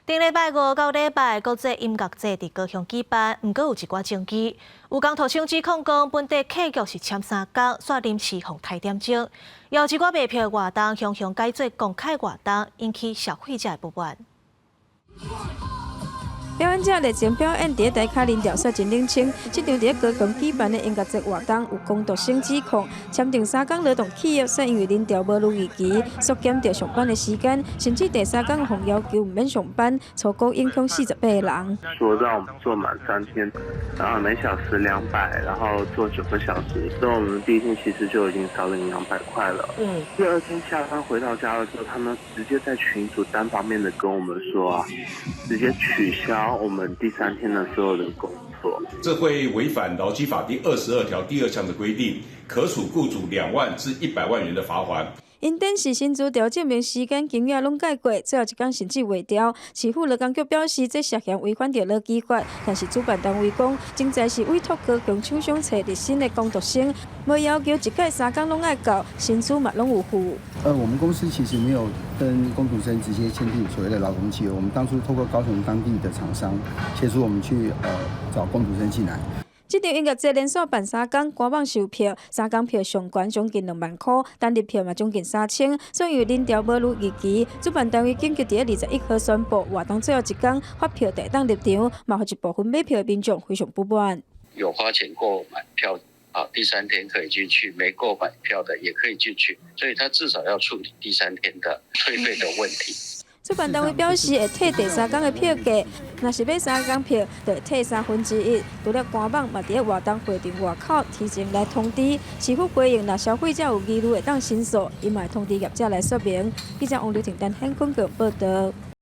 頂禮拜五到禮拜國際音樂節佇高雄舉辦，毋過有一寡爭議。有工讀生指控講，本地客局是簽三工，煞臨時予刣點鐘。有一寡賣票活動，雄雄改做公開活動，引起消費者的不滿。表演者熱情表演，佇台跤人潮煞真冷清。這場佇高雄舉辦的音樂節活動，有工讀生指控，簽訂三工勞動契約，煞因為人潮無如預期，縮減著上班的時間，甚至第三工予要求毋免上班，初步影響48個人。說讓我們做滿3天，然後每小時200，然後做9個小時。所以我們第一天其實就已經少領200塊了。第二天下班回到家的時候，他們直接在群組單方面的跟我們說啊，直接取消我們第三天的所有的工作。這會違反勞基法第22條第二項的規定，可處雇主2萬至100萬元的罰鍰。𪜶展示薪資調證明時間金額攏改過，最後一工甚至袂調。市府勞工局表示，這涉嫌違反著勞基法，但是主辦單位講，徵才是委託高雄廠商揣日薪的工讀生，無要求一屆三工攏愛到，薪資嘛攏有付。我們公司其實沒有跟工讀生直接簽訂所謂的勞工契約，我們當初透過高雄當地的廠商協助我們去找工讀生進來。這場音樂節連續辦三工，官網售票，三工票上懸將近2萬箍，單日票嘛將近3000。所以人潮無如預期，主辦單位緊急佇21號宣布活動最後一工發票會當入場，嘛予一部分買票的民眾非常不滿。有花錢購買票啊，第三天可以進去；沒購買票的也可以進去，所以他至少要處理第三天的退費的問題。主辦單位表示會退第三工的票價，若是買三工票，就會退1/3。除了官網，嘛佇咧活動會場外口提前來通知。市府回應，若消費者有疑慮會當申訴，伊嘛會通知業者來說明。記者王劉婷、陳顯坤報導。